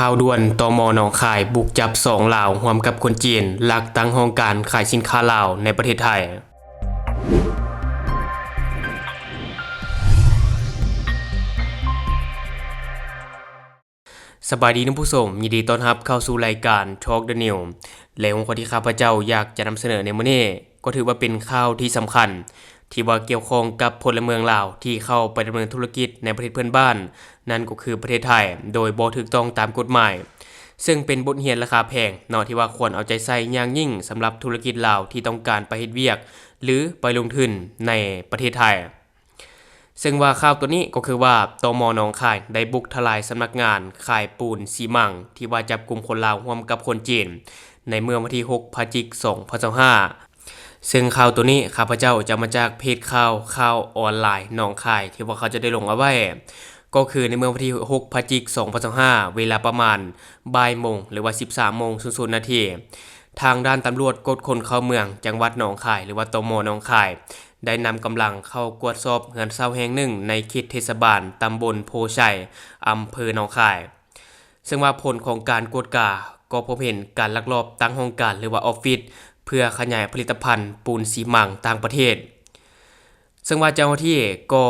ຂ່າວດ່ວນ ຕມ ໜອງຄາຍ ບຸກຈັບສອງລາວ ຮ່ວມກັບຄົນຈີນ ລັກຕັ້ງຫ້ອງການຂາຍສິນຄ້າລາວໃນປະເທດໄທ. ສະບາຍດີທ່ານຜູ້ຊົມ, ຍິນດີຕ້ອນຮັບເຂົ້າສູ່ລາຍການ Talk the News ແລະ ຫົວຂໍ້ທີ່ຂ້າພະເຈົ້າຢາກຈະນຳສະເໜີໃນມື້ນີ້ ກໍຖືວ່າເປັນຂ່າວທີ່ສຳຄັນ ທີ່ວ່າກ່ຽວຂ້ອງກັບພົນລະເມືອງລາວທີ່ເຂົ້າໄປດຳເນີນທຸລະກິດໃນປະເທດເພື່ອນບ້ານ, ນັ້ນກໍຄືປະເທດໄທ ໂດຍບໍ່ຖືກຕ້ອງຕາມກົດໝາຍ, ເຊິ່ງເປັນບົດຮຽນລາຄາແພງເນາະ ທີ່ວ່າຄວນເອົາໃຈໃສ່ຢ່າງຍິ່ງສຳລັບທຸລະກິດລາວທີ່ຕ້ອງການໄປເຮັດວຽກ ຫຼື ໄປລົງທຶນໃນປະເທດໄທ. ເຊິ່ງວ່າຂ່າວຕົວນີ້ກໍຄືວ່າ ຕມ ໜອງຄາຍ ໄດ້ບຸກທະລາຍສຳນັກງານຂາຍປູນຊີມັງ ທີ່ວ່າຈັບກຸມຄົນລາວຮ່ວມກັບຄົນຈີນ ໃນເມື່ອວັນທີຫົກ ພະຈິກ ສອງພັນຊາວຫ້າ. ເຊິ່ງຂ່າວຕົວນີ້ຂ້າພະເຈົ້າຈະເອົາມາຈາກເພຈຂ່າວ ຂ່າວອອນລາຍໜອງຄາຍ ທີ່ວ່າເຂົາເຈົ້າໄດ້ລົງເອົາໄວ້ ກໍຄືໃນເມື່ອວັນທີຫົກ ພະຈິກ ສອງພັນຊາວຫ້າ ເວລາປະມານບ່າຍໂມງ ຫຼືວ່າ ສິບສາມໂມງ ສູນນາທີ, ທາງດ້ານຕຳຫຼວດກວດຄົນເຂົ້າເມືອງ ຈັງຫວັດໜອງຄາຍ ຫຼືວ່າ ຕມ ໜອງຄາຍ ໄດ້ນຳກຳລັງເຂົ້າກວດສອບເຮືອນເຊົ່າແຫ່ງໜຶ່ງໃນເຂດເທດສະບານຕຳບົນໂພໄຊ ອຳເພີໜອງຄາຍ. ເຊິ່ງວ່າຜົນຂອງການກວດກາກໍພົບເຫັນການລັກລອບຕັ້ງຫ້ອງການ ຫຼືວ່າອອບຟິດ ເພື່ອຂະຫຍາຍຜະລິດຕະພັນປູນຊີມັງຕ່າງປະເທດ. ເຊິ່ງວ່າເຈົ້າໜ້າທີ່ກໍ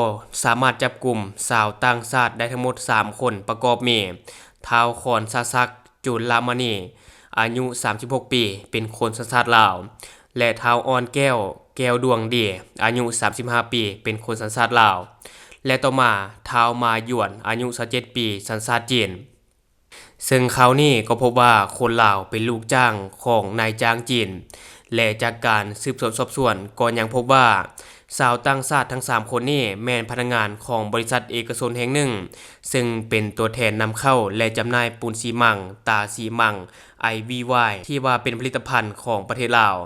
ສາມາດຈັບກຸມຊາວຕ່າງຊາດໄດ້ທັງໝົດສາມຄົນ ປະກອບມີ ທ້າວ ຄອນຊາສັກ ຈຸລະມະນີ ອາຍຸສາມສິບຫົກປີ ເປັນຄົນສັນຊາດລາວ ແລະ ທ້າວ ອ່ອນແກ້ວ ແກ້ວດວງດີ ອາຍຸສາມສິບຫ້າປີ ເປັນຄົນສັນຊາດລາວ ແລະ ຕໍ່ມາ ທ້າວ ມາຢວນ ອາຍຸຊາວເຈັດປີ ສັນຊາດຈີນ. ເຊິ່ງຂ່າວນີ້ກໍພົບວ່າຄົນລາວເປັນລູກຈ້າງຂອງນາຍຈ້າງຈີນ ແລະ ຈາກການສືບສວນສອບສວນກໍຍັງພົບວ່າຊາວຕ່າງຊາດທັງສາມຄົນນີ້ແມ່ນພະນັກງານຂອງບໍລິສັດເອກະຊົນແຫ່ງໜຶ່ງ ເຊິ່ງເປັນຕົວແທນນຳເຂົ້າ ແລະ ຈຳໜ່າຍປູນຊີມັງ, ຕາຊີມັງ, ໄອວີວາຍ ທີ່ວ່າເປັນຜະລິດຕະພັນຂອງປະເທດລາວ.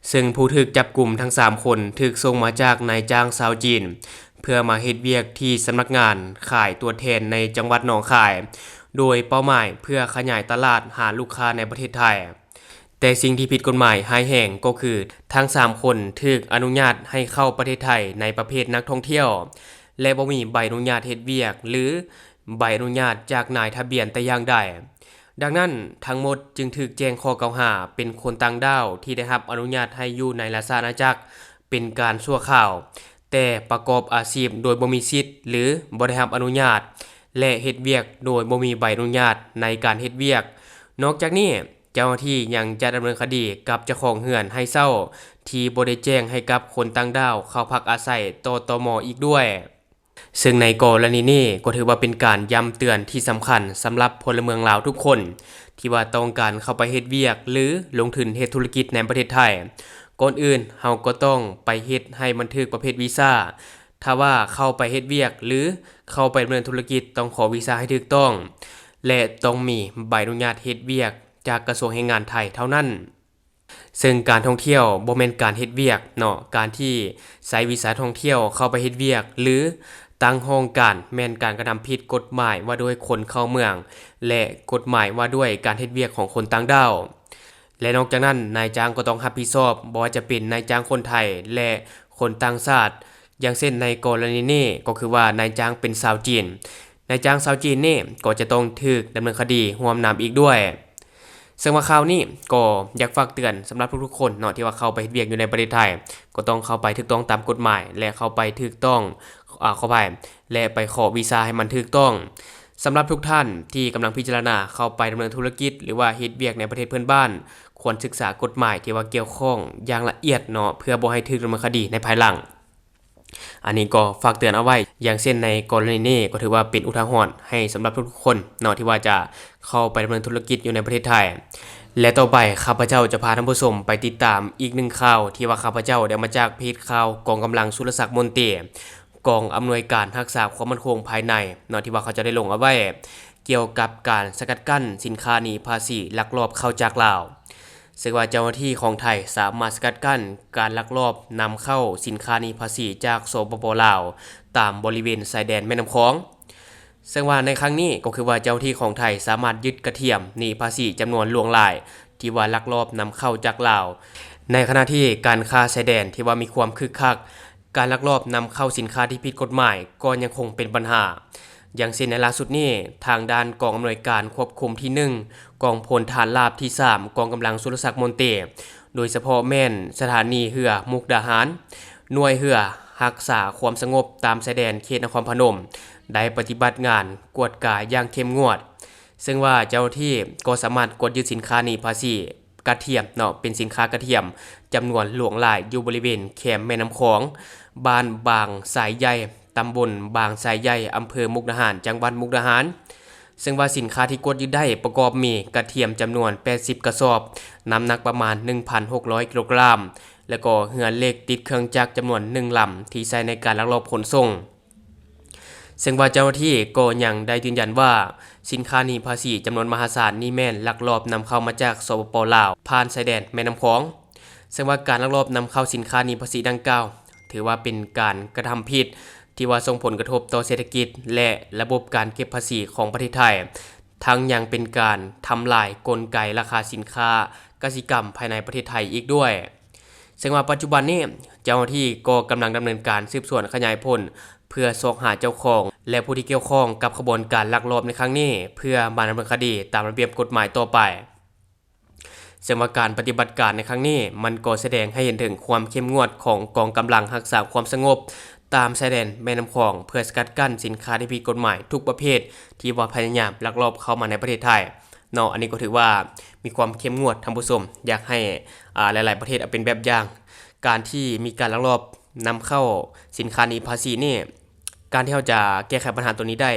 ເຊິ່ງຜູ້ຖືກຈັບກຸມທັງສາມຄົນຖືກສົ່ງມາຈາກນາຍຈ້າງຊາວຈີນ ເພື່ອມາເຮັດວຽກທີ່ສຳນັກງານຂາຍຕົວແທນໃນຈັງຫວັດໜອງຄາຍ ໂດຍເປົ້າໝາຍເພື່ອຂະຫຍາຍຕະຫຼາດຫາລູກຄ້າໃນປະເທດໄທ. ແຕ່ສິ່ງທີ່ຜິດກົດໝາຍຮ້າຍແຮງກໍຄື ທັງສາມຄົນຖືກອະນຸຍາດໃຫ້ເຂົ້າປະເທດໄທໃນປະເພດນັກທ່ອງທ່ຽວ ແລະ ບໍ່ມີໃບອະນຸຍາດເຮັດວຽກ ຫຼື ໃບອະນຸຍາດຈາກນາຍທະບຽນແຕ່ຢ່າງໃດ. ດັ່ງນັ້ນ, ທັງໝົດຈຶ່ງຖືກແຈ້ງຂໍ້ກ່າວຫາເປັນຄົນຕ່າງດ້າວທີ່ໄດ້ຮັບອະນຸຍາດໃຫ້ຢູ່ໃນລາຊະອານາຈັກເປັນການຊົ່ວຄາວ, ແຕ່ປະກອບອາຊີບໂດຍບໍ່ມີສິດ ຫຼື ບໍ່ໄດ້ຮັບອະນຸຍາດ ແລະ ເຮັດວຽກໂດຍບໍ່ມີໃບອະນຸຍາດໃນການເຮັດວຽກ. ນອກຈາກນີ້, ເຈົ້າໜ້າທີ່ຍັງຈະດຳເນີນຄະດີກັບເຈົ້າຂອງເຮືອນໃຫ້ເຊົ່າທີ່ບໍ່ໄດ້ແຈ້ງໃຫ້ກັບຄົນຕ່າງດ້າວເຂົ້າພັກອາໄສຕໍ່ ຕມ ອີກດ້ວຍ. ເຊິ່ງໃນກໍລະນີນີ້ກໍຖືວ່າເປັນການຢ້ຳເຕືອນທີ່ສຳຄັນສຳລັບພົນລະເມືອງລາວທຸກຄົນ ທີ່ວ່າຕ້ອງການເຂົ້າໄປເຮັດວຽກ ຫຼື ລົງທຶນເຮັດທຸລະກິດໃນປະເທດໄທ. ກ່ອນອື່ນເຮົາກໍຕ້ອງໄປເຮັດໃຫ້ມັນຖືກປະເພດວີຊາ. ຖ້າວ່າເຂົ້າໄປເຮັດວຽກ ຫຼື ເຂົ້າໄປດຳເນີນທຸລະກິດ ຕ້ອງຂໍວີຊາໃຫ້ຖືກຕ້ອງ ແລະ ຕ້ອງມີໃບອະນຸຍາດເຮັດວຽກຈາກກະຊວງແຮງງານໄທເທົ່ານັ້ນ. ເຊິ່ງການທ່ອງທ່ຽວບໍ່ແມ່ນການເຮັດວຽກເນາະ, ການທີ່ໃຊ້ວີຊາທ່ອງທ່ຽວເຂົ້າໄປເຮັດວຽກ ຫຼື ຕັ້ງຫ້ອງການ ແມ່ນການກະທຳຜິດກົດໝາຍວ່າດ້ວຍຄົນເຂົ້າເມືອງ ແລະ ກົດໝາຍວ່າດ້ວຍການເຮັດວຽກຂອງຄົນຕ່າງດ້າວ. ແລະ ນອກຈາກນັ້ນ, ນາຍຈ້າງກໍຕ້ອງຮັບຜິດຊອບ, ບໍ່ວ່າຈະເປັນນາຍຈ້າງຄົນໄທ ແລະ ຄົນຕ່າງຊາດ. ຢ່າງເຊັ່ນໃນກໍລະນີນີ້ ກໍຄືວ່ານາຍຈ້າງເປັນຊາວຈີນ, ນາຍຈ້າງຊາວຈີນນີ້ກໍຈະຕ້ອງຖືກດຳເນີນຄະດີຮ່ວມນຳອີກດ້ວຍ. ເຊິ່ງວ່າຂ່າວນີ້ກໍຢາກຝາກເຕືອນສຳລັບທຸກໆຄົນເນາະ ທີ່ວ່າເຂົ້າໄປເຮັດວຽກຢູ່ໃນປະເທດໄທ ກໍຕ້ອງເຂົ້າໄປຖືກຕ້ອງຕາມກົດໝາຍ ແລະ ເຂົ້າໄປຖືກຕ້ອງ ອາ ຂໍອະໄພ ແລະ ໄປຂໍວີຊາໃຫ້ມັນຖືກຕ້ອງ. ສຳລັບທຸກທ່ານທີ່ກຳລັງພິຈາລະນາເຂົ້າໄປດຳເນີນທຸລະກິດ ຫຼືວ່າເຮັດວຽກໃນປະເທດເພື່ອນບ້ານ ຄວນສຶກສາກົດໝາຍທີ່ວ່າກ່ຽວຂ້ອງຢ່າງລະອຽດເນາະ ເພື່ອບໍ່ໃຫ້ຖືກດຳເນີນຄະດີໃນພາຍຫຼັງ. ອັນນີ້ກໍຝາກເຕືອນເອົາໄວ້, ຢ່າງເຊັ່ນໃນກໍລະນີນີ້ກໍຖືວ່າເປັນອຸທາຫອນໃຫ້ສຳລັບທຸກໆຄົນເນາະ ທີ່ວ່າຈະເຂົ້າໄປດຳເນີນທຸລະກິດຢູ່ໃນປະເທດໄທ. ແລະ ຕໍ່ໄປຂ້າພະເຈົ້າຈະພາທ່ານຜູ້ຊົມໄປຕິດຕາມອີກໜຶ່ງຂ່າວ ທີ່ວ່າຂ້າພະເຈົ້າໄດ້ເອົາມາຈາກເພຈຂ່າວກອງກຳລັງສຸລະສັກມົນຕີ ກອງອຳນວຍການຮັກສາຄວາມໝັ້ນຄົງພາຍໃນເນາະ ທີ່ວ່າເຂົາເຈົ້າໄດ້ລົງເອົາໄວ້ ກ່ຽວກັບການສະກັດກັ້ນສິນຄ້າໜີພາສີລັກລອບເຂົ້າຈາກລາວ. ເຊິ່ງວ່າເຈົ້າໜ້າທີ່ຂອງໄທສາມາດສະກັດກັ້ນການລັກລອບນຳເຂົ້າສິນຄ້າໜີພາສີຈາກ ສປປ ລາວ ຕາມບໍລິເວນຊາຍແດນແມ່ນ້ຳຂອງ. ເຊິ່ງວ່າໃນຄັ້ງນີ້ກໍຄືວ່າເຈົ້າໜ້າທີ່ຂອງໄທສາມາດຍຶດກະທຽມໜີພາສີຈຳນວນຫຼວງຫຼາຍ ທີ່ວ່າລັກລອບນຳເຂົ້າຈາກລາວ. ໃນຂະນະທີ່ການຄ້າຊາຍແດນທີ່ວ່າມີຄວາມຄຶກຄັກ, ການລັກລອບນຳເຂົ້າສິນຄ້າທີ່ຜິດກົດໝາຍກໍຍັງຄົງເປັນບັນຫາ. ຢ່າງເຊັ່ນໃນລ່າສຸດນີ້, ທາງດ້ານກອງອຳນວຍການຄວບຄຸມທີໜຶ່ງ ກອງພົນທະຫານລາບທີສາມ ກອງກຳລັງສຸລະສັກມົນເຕ ໂດຍສະເພາະແມ່ນສະຖານີເຮືອມຸກດາຫານ, ໜ່ວຍເຮືອຮັກສາຄວາມສະຫງົບຕາມຊາຍແດນເຂດນະຄອນພະນົມ ໄດ້ປະຕິບັດງານກວດກາຢ່າງເຂັ້ມງວດ, ເຊິ່ງວ່າເຈົ້າໜ້າທີ່ກໍສາມາດກວດຍຶດສິນຄ້າໜີພາສີ ກະທຽມເນາະ ເປັນສິນຄ້າກະທຽມຈຳນວນຫຼວງຫຼາຍ ຢູ່ບໍລິເວນແຄມແມ່ນ້ຳຂອງ ບ້ານບາງຊາຍໃຫຍ່ ຕຳບົນບາງຊາຍໃຫຍ່ ອຳເພີມຸກດາຫານ ຈັງຫວັດມຸກດາຫານ. ເຊິ່ງວ່າສິນຄ້າທີ່ກວດຍຶດໄດ້ປະກອບມີກະທຽມຈຳນວນແປດສິບກະສອບ, ນ້ຳໜັກປະມານໜຶ່ງພັນຫົກຮ້ອຍກິໂລກຣາມ ແລະກໍເຮືອເຫຼັກຕິດເຄື່ອງຈັກຈຳນວນໜຶ່ງລຳ ທີ່ໃຊ້ໃນການລັກລອບຂົນສົ່ງ. ເຊິ່ງວ່າເຈົ້າໜ້າທີ່ກໍຍັງໄດ້ຢືນຢັນວ່າ ສິນຄ້າໜີພາສີຈຳນວນມະຫາສານນີ້ແມ່ນລັກລອບນຳເຂົ້າມາຈາກ ສປປ ລາວ ຜ່ານຊາຍແດນແມ່ນ້ຳຂອງ. ເຊິ່ງວ່າການລັກລອບນຳເຂົ້າສິນຄ້າໜີພາສີດັ່ງກ່າວ ຖືວ່າເປັນການກະທຳຜິດທີ່ວ່າສົ່ງຜົນກະທົບຕໍ່ເສດຖະກິດ ແລະ ລະບົບການເກັບພາສີຂອງປະເທດໄທ, ທັງຍັງເປັນການທຳລາຍກົນໄກລາຄາສິນຄ້າກະສິກຳພາຍໃນປະເທດໄທອີກດ້ວຍ. ເຊິ່ງວ່າປັດຈຸບັນນີ້ ເຈົ້າໜ້າທີ່ກໍກຳລັງດຳເນີນການສືບສວນຂະຫຍາຍຜົນ ເພື່ອຊອກຫາເຈົ້າຂອງ ແລະ ຜູ້ທີ່ກ່ຽວຂ້ອງກັບຂະບວນການລັກລອບໃນຄັ້ງນີ້ ເພື່ອມາດຳເນີນຄະດີຕາມລະບຽບກົດໝາຍຕໍ່ໄປ. ເຊິ່ງວ່າການປະຕິບັດການໃນຄັ້ງນີ້ ມັນກໍສະແດງໃຫ້ເຫັນເຖິງຄວາມເຂັ້ມງວດຂອງກອງກຳລັງຮັກສາຄວາມສະຫງົບຕາມຊາຍແດນແມ່ນ້ຳຂອງ ເພື່ອສະກັດກັ້ນສິນຄ້າທີ່ຜິດກົດໝາຍທຸກປະເພດ ທີ່ວ່າພະຍາຍາມລັກລອບເຂົ້າມາໃນປະເທດໄທເນາະ. ອັນນີ້ກໍຖືວ່າມີຄວາມເຂັ້ມງວດ, ທ່ານຜູ້ຊົມ, ຢາກໃຫ້ ອາ ຫຼາຍໆປະເທດເອົາເປັນແບບຢ່າງ. ການທີ່ມີການລັກລອບນຳເຂົ້າສິນຄ້າໜີພາສີນີ້ ການທີ່ເຮົາຈະແກ້ໄຂບັນຫາໂຕນີ້ໄດ້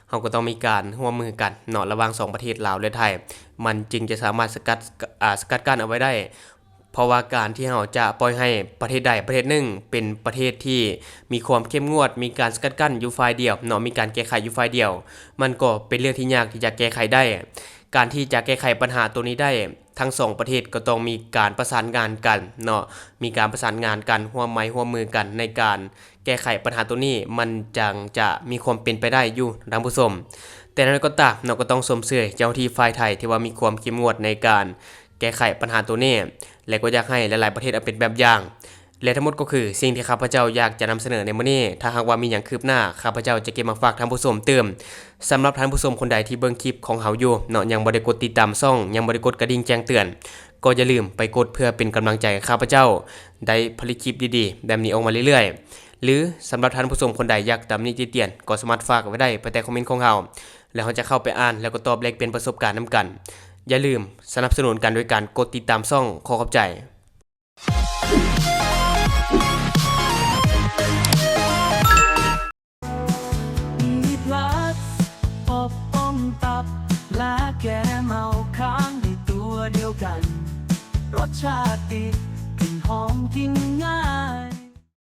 ເຮົາກໍຕ້ອງມີການຮ່ວມມືກັນເນາະ ລະຫວ່າງສອງປະເທດລາວ ແລະ ໄທ ມັນຈຶ່ງຈະສາມາດສະກັດ ອາ ສະກັດກັ້ນເອົາໄວ້ໄດ້. ເພາະວ່າການທີ່ເຮົາຈະປ່ອຍໃຫ້ປະເທດໃດປະເທດໜຶ່ງເປັນປະເທດທີ່ມີຄວາມເຂັ້ມງວດ, ມີການສະກັດກັ້ນຢູ່ຝ່າຍດຽວເນາະ, ມີການແກ້ໄຂຢູ່ຝ່າຍດຽວ, ມັນກໍເປັນເລື່ອງທີ່ຍາກທີ່ຈະແກ້ໄຂໄດ້. ການທີ່ຈະແກ້ໄຂບັນຫາໂຕນີ້ໄດ້ ທັງສອງປະເທດກໍຕ້ອງມີການປະສານງານກັນເນາະ, ມີການປະສານງານກັນ, ຮ່ວມໄມ້ຮ່ວມມືກັນໃນການແກ້ໄຂບັນຫາໂຕນີ້ ມັນຈັ່ງຈະມີຄວາມເປັນໄປໄດ້ຢູ່ ທ່ານຜູ້ຊົມ. ແຕ່ຢ່າງໃດກໍຕາມເນາະ, ກໍຕ້ອງຊົມເຊີຍເຈົ້າໜ້າທີ່ຝ່າຍໄທທີ່ວ່າມີຄວາມເຂັ້ມງວດໃນການແກ້ໄຂບັນຫາໂຕນີ້ ແລະ ກໍຢາກໃຫ້ຫຼາຍໆປະເທດເອົາເປັນແບບຢ່າງ. ແລະ ທັງໝົດກໍຄືສິ່ງທີ່ຂ້າພະເຈົ້າຢາກຈະນຳສະເໜີໃນມື້ນີ້. ຖ້າຫາກວ່າມີຫຍັງຄືບໜ້າ, ຂ້າພະເຈົ້າຈະເກັບມາຝາກທ່ານຜູ້ຊົມຕື່ມ. ສຳລັບທ່ານຜູ້ຊົມຄົນໃດທີ່ເບິ່ງຄລິບຂອງເຮົາຢູ່ເນາະ, ຍັງບໍ່ໄດ້ກົດຕິດຕາມຊ່ອງ, ຍັງບໍ່ໄດ້ກົດກະດິ່ງແຈ້ງເຕືອນ, ກໍຢ່າລືມໄປກົດເພື່ອເປັນກຳລັງໃຈໃຫ້ຂ້າພະເຈົ້າໄດ້ຜະລິດຄລິບດີໆແບບນີ້ອອກມາເລື້ອຍໆ. ຫຼື ສຳລັບທ່ານຜູ້ຊົມຄົນໃດຢາກຕຳໜິຕິຕຽນ, ກໍສາມາດຝາກໄວ້ໄດ້ພາຍໃຕ້ຄອມເມັນຂອງເຮົາ, ແລ້ວເຮົາຈະເຂົ້າໄປອ່ານ ແລ້ວກໍຕອບແລກປ່ຽນປະສົບການນຳກັນ. ຢ່າລືມສະໜັບສະໜູນກັນໂດຍການກົດຕິດຕາມຊ່ອງ. ຂໍຂອບໃຈ. ມີບລັດ ອົບຕົ້ມຕັບ ແລະ ແກມເອົາຄ້າງໃນຕົວດຽວກັນ. ລົດຊາດຕິດ ກິ່ນຫອມກິ່ນ